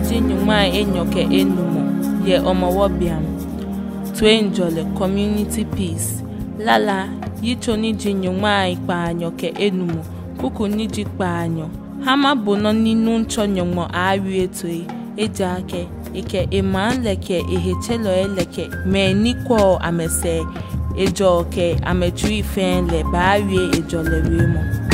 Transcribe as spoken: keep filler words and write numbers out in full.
ji nyɔŋmai enyɔ kɛ enumɔ yɛ Hɔmɔwɔ beaŋ. Toiŋjɔlɛ, community peace. Lala, yitso ni ji nyɔŋmai kpaanyɔ kɛ enumɔ, kuku ni ji kpaanyɔ. Hã mabo nɔ ni Nuŋtsɔ Nyɔŋmɔ aaawie toi, ejaakɛ ekɛ emaŋ lɛ kɛ ehetselɔi lɛ kɛ mɛi ni kwɛɔ amɛsɛɛ ejɔ kɛ amɛtsui fɛɛ lɛ baawie ejɔlɛ wiemɔ.